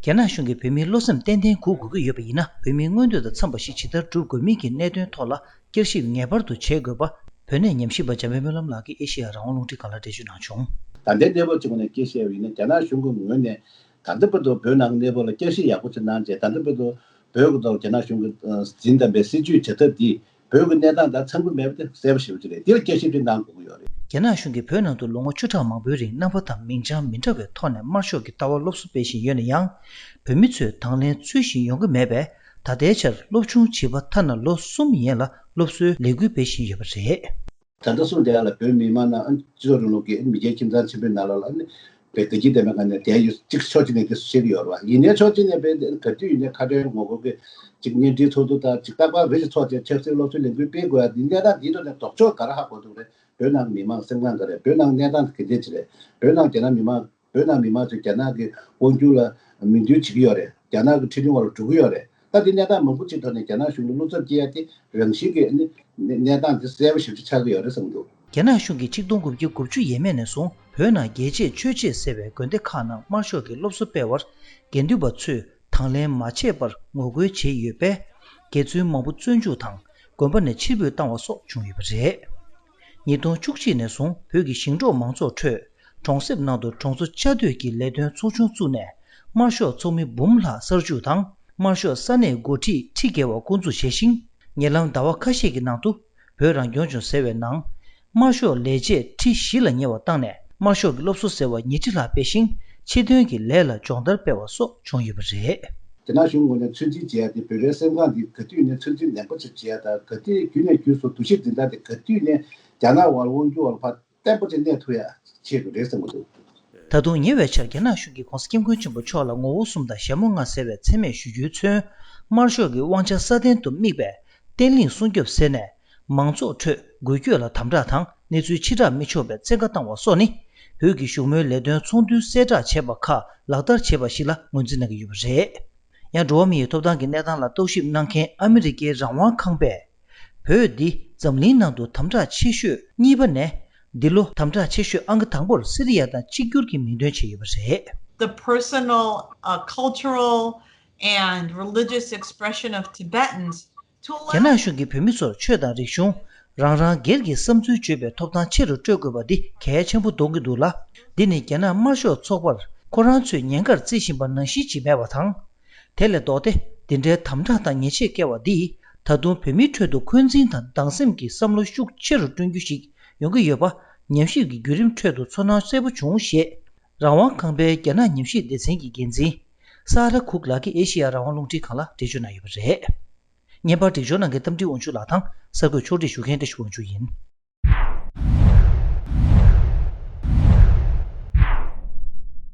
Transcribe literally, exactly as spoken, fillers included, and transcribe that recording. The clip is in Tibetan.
རྒྱ་ནག་གཞུང་གིས་བོད་མིའི་བློ་སེམས་ཏན་ཏན་འགུག་དགོས་ཀྱི་ཡོད་པ་ཡིན་ན། བོད་མིའི་མངོན་འདོད་དང་འཚམས་པ་ཞིག་ཇི་ལྟར་བསྒྲུབ་དགོས་མིན་གྱི་གནད་དོན་ཐོག་ལ་བསྐྱར་ཞིབ་ངེས་པར་དུ་བྱེད་དགོས་པ། བོད་གནས་ཉམས་ཞིབ་པ་འཇམ་དཔལ་སྨོན་ལམ་ལགས་ཀྱིས་ཨེ་ཤེ་ཡ་རང་དབང་རླུང་འཕྲིན་ཁང་ལ་འགྲེལ་བརྗོད་གནང་བྱུང་། ད་ལྟའི་གནས་བབ་ཅིག་ནས་སྐད་ཆ་བཤད་པ་ཡིན་ན། རྒྱ་ནག་གཞུང་གི་ངོས་ནས་ད་ལྟ་བར་དུ་བོད་ནང་གནས་བབ་ལ་བསྐྱར་ཞིབ་ཡག་པོ་ཅིག་གནང་རྗེས། ད་ལྟ་བར་དུ་བོད་ཀྱི་ཐོག་རྒྱ་ནག་གཞུང་གིས་འཛིན་བདམས་པའི་སྲིད་བྱུས་བྱ་ཐབས་འདིས་བོད་ཀྱི་གནས་སྟངས་དང་འཚམ་གྱི་མེད་པ་དེ་གསལ་པོ་ཞེ་པོ་ཅིག་རེད། འདི་ལ་བསྐྱར་ཞིབ་ཅིག་གནང་དགོས་ཀྱི་ཡོད་རེད། རྒྱ་ནག་གཞུང་གིས་བོད་ནང་དུ་ལོ་ངོ་བཅུ་ཕྲག་མང་པོའི་རིང་རྣམ་པ་དང་མིང་བྱང་མི་འདྲ་བའི་ཐོག་ནས་དམར་ཤོག་གི་ལྟ་བ་སློབ་གསོ་སྤེལ་བཞིན་ཡོད་ན་ཡང་། བོད་མི་ཚོས་དང་ལེན་ཚུལ་བཞིན་ཡོང་གི་མེད་པས། ད་ལྟའི་ཆར་སློབ་ཆུང་བྱིས་པ་ཐ་ན་ལོ་གསུམ་ཡན་ལ་སློབ་གསོའི་ལས་འགུལ་སྤེལ་བཞིན་ཡོད་པ་རེད། ད་ལྟ་སོང་དེ་ལ་བོད་མི་མང་ནང་སྤྱི་ཚོགས་རིང་ལུགས་ཀྱི་མི་སྒེར་ཁྱིམ་ཚང་ཆེན་པོའི་ནང་ལོགས་ལ་ནི་བོད་དགའ་སྐྱིད་ལྡན་པའི་ངང་ནས་བསྡད་ཡོད། གཅིག་ཕྱོགས་གཅིག་ནས་དེ་བཤད་ཀྱི་ཡོད་རེད་བ། ཡིན་ནའི་ཕྱོགས་གཅིག་ནས་བོད་ག་དུས་ཡིན་ནའི་ཁ་བྲལ་ངོ་རྒོལ་གྱི་གཅིག་བརྙན་འཕྲིན་ཚོགས་འདུ་དང་། གཅིག་རྟག་པར་རེ་ཞིག་ཚོགས་བྱས་ཆབ་སྲིད་སློབ་གསོའི་ལས་འགུལ་སྤེལ་དགོས་ཡ། འདི་གནས་སྟངས་འདིའི་ཐོག་ནས་ལྡོག་ཕྱོགས་ག་རེ་ཧ་གོ་ཐུབ་རེད། བོད་ནང་མི་མང་སེམས་ཁམས་ག་རེ། བོད་ནང་གནས་སྟངས་ག་འདྲས་ཅིག་རེད། བོད་ནང་རྒྱ་ནག་མི་མང་བོད་ནང་མི་མང་ཚོས་རྒྱ་ནག་གི་དབང་སྒྱུར་ལ་མོས་མཐུན་བྱེད་ཀྱི་ཡོད་རེད། རྒྱ་ནག་གི་ཁྲིམས་དྲུང་འོག་ལ་འགྲོ་གི་ཡོད་རེད། ད་དེ་གནས་སྟངས་མང་པོ་ཅིག་ཐོག་ནས་རྒྱ་ནག་གཞུང་ལ་བློ་འཚབ་སྐྱེ་ཡ་དེ་རང་བཞིན་གྱི་གནས་གནས་སྟངས་དེ་གསལ་པོ་ཞེ་པོ་ཅིག་ཆགས་ཀྱི་ཡོད་རེད་བསམ་གྱི་འདུག། རྒྱ་ནག་གཞུང་གིས་ཆིག་སྟོང་དགུ་བརྒྱ་དགུ་བཅུ་ཡས་མས་ནས་བཟུང་བོད་ནང་རྒྱལ་གཅེས་ཆོས་གཅེས་ཟེར་བའི་དགོན་སྡེ་ཁག་ནང་དམར་ཤོག་གི་སློབ་གསོ་སྤེལ་བར་དགེ་འདུན་པ་ཚོས་དང་ལེན་མ་བྱས་པར་ངོ་རྒོལ་བྱས་ཡོད་པས། དགེ་བཙུན་མང་པོ་བཙོན་འཇུག་དང་དགོན་པ་ནས་ཕྱིར་འབུད་བཏང་བ་སོགས་བྱུང་ཡོད་པ་རེད། ཉིས་སྟོང་བཅུ་གཅིག་ནས་བཟུང་བོད་ཀྱི་ཞིང་འབྲོག་མང་ཚོགས་ཁྲོད་གྲོང་གསེབ་ནང་དུ་གྲོང་ཚོ་བཅའ་སྡོད་ཀྱི་ལས་དོན་ཚོགས་ཆུང་བཙུགས་ནས། དམར་ཤོག་ཚོགས་མི་འབུམ་ལྷག་གསར་འཇུག་དང་། དམར་ཤོག་ས་གནས་འགོ་ཁྲིད་ཁྲི་བརྒལ་བ་བསྐོང་འཛུགས་བྱས་ཤིང་། ཉེ་ལམ་ཟླ་བ་ཁ་ཤས་ཀྱི་ནང་དུ་བོད་རང་སྐྱོང་ལྗོངས་ཟེར་བའི་ནང་དམར་ཤོག་ལས་བྱེད་ཁྲི་བཞི་ལ་ཉེ་བ་བཏང་ནས། དམར་ཤོག་གི་སློབ་གསོ་ཟེར་བ་ཉིས་ཁྲི་ལྷག་སྤེལ་ཞིང་། ཕྱི་དོན་གྱི་ལས་ལ་སྦྱོང་བརྡར་སྤེལ་བ་སོགས་བྱུང་ཡོད་པ་རེད། རྒྱ་ནག་གཞུང་ངོས་ནས་ཚོད་འཛིན་བྱེད་ཡ་དེ། བོད་པའི་སེམས་ཁམས་འདི་ག་དུས་ཡིན་ནའི་ཚོད་འཛིན་ནན་པོ་ཅིག་བྱེད་ཡ་དང་། ག་དུས་རྒྱུན་ནས་རྒྱུན་སོང་འདུ་ཤེས་འཛིན་སྟངས་དེ་ག་དུས་ནས་རྒྱ་ནག་བར་དབང་སྒྱུར་བར་ཕར་བརྟན་པོ་ཅིག་གནས་ཐུབ་ཡ་ཆེད་དུ་རེད་བསམ་གྱི་འདུག། ད་དུང་ཉེ་བའི་ཆར་རྒྱ་ནག་གཞུང་གིས་༸གོང་ས་༸སྐྱབས་མགོན་ཆེན་པོ་མཆོག་ལ་ངོ་བོ་གསུམ་དང་ཞྭ་མོ་ལྔ་ཟེར་བའི་མཚན་སྨད་ཞུ་རྒྱུའི་ཚུན། དམར་ཤོག་གི་དབང་ཆ་སྲ་བརྟན་དུ་དམིགས་པའི་བརྟན་ལྷིང་སྲུང་སྐྱོབ་ཟེར་ནས། མང་ཚོགས་ཁྲོད་འགུལ་སྐྱོད་ལ་དམ་དྲག་དང་གནས་ཚུལ་ཕྱིར་བསྒྲགས་མི་ཆོག་པའི་བཙན་བཀའ་བཏང་བ་སོགས་ནི། བོད་ཀྱི་བཞུགས་མོལ་ལས་དོན་ཚོགས་འདུའི་གསལ་བསྒྲགས་བྱས་པ་ཁག་ལག་བསྟར་བྱས་པ་ཞིག་ལ་ངོས་འཛིན་གནང་གི་ཡོད་པ་རེད། ཡང་། འགྲོ་བ་མིའི་ཐོབ་ཐང་གི་གནས་སྟངས་ལ་རྟོག་ཞིབ་གནང་མཁན་ཨ་མི་རི་ཀའི་རང་དབང་ཁང་པས། བོད་འདི་འཛམ་གླིང་ནང་དུ་དམ་དྲག་ཆེ་ཤོས་གཉིས་པ་ནས། འདི་ལོ་དམ་དྲག་ཆེ་ཤོས་ཨང་ཀི་དང་པོར་སི་རི་ཡ་དང་གཅིག་གྱུར་གྱི་མིང་འདོན་བྱས་ཡོད་པ་རེད། The personal, uh, cultural and religious expression of Tibetans to allow རྒྱ་ནག་གཞུང་གིས་བོད་མི་ཚོར་ཆོས་དང་རིག་གཞུང་། རང་རང་སྒེར་གྱི་བསམ་ཚུལ་བརྗོད་པའི་ཐོབ་ཐང་ཆེ་རུ་སྤྲོད་དགོས་པ་འདི་གལ་ཆེན་པོ་མཐོང་གི་འདུག་ལ། འདི་ནི་རྒྱ་ནག་དམར་ཤོག་ཚོགས་པར་ཁོ་རང་ཚོས་ཉེན་ཁར་བརྩི་བཞིན་པ་ནང་བཞིན་ཅིག་མེད་པ་དང་། དེ་ལས་ལྡོག་སྟེ། འདི་འདྲའི་དམ་དྲག་དང་ཉེས་ཆད་བཀལ་བ་འདིས་ད་དུང་བོད་མིའི་ཁྲོད་དུ་འཁོན་འཛིན་དང་སྡང་སེམས་ཀྱི་བསམ་བློ་ཤུགས་ཆེ་རུ་བསྐྲུན་རྒྱུ་ཞིག་ཡོང་གི་ཡོད་པ། ཉམས་ཞིབ་ཀྱི་བརྒྱུད་རིམ་ཁྲོད་དུ་ཚོར་སྣང་གསལ་པོ་བྱུང་ཞེས། རང་དབང་ཁང་པའི་རྒྱ་ནག་ཉམས་ཞིབ་སྡེ་ཚན་གྱི་འགན་འཛིན་ས་ར་ཁུག་ལགས་ཀྱིས་ཨེ་ཤེ་ཡ་རང་དབང་རླུང་འཕྲིན་ཁང་ལ་འགྲེལ་བརྗོད་གནང་ཡོད་པ་རེད། བརྙན་པར་སྒྲིག་སྦྱོར་གནང་མཁན་རྟ་མགྲིན་དབང་ཕྱུག་ལགས་དང་གསར་འགོད་ཕྱོགས་སྒྲིག་ཞུ་མཁན་བཀྲ་ཤིས་དབང་ཕྱུག་ཡིན།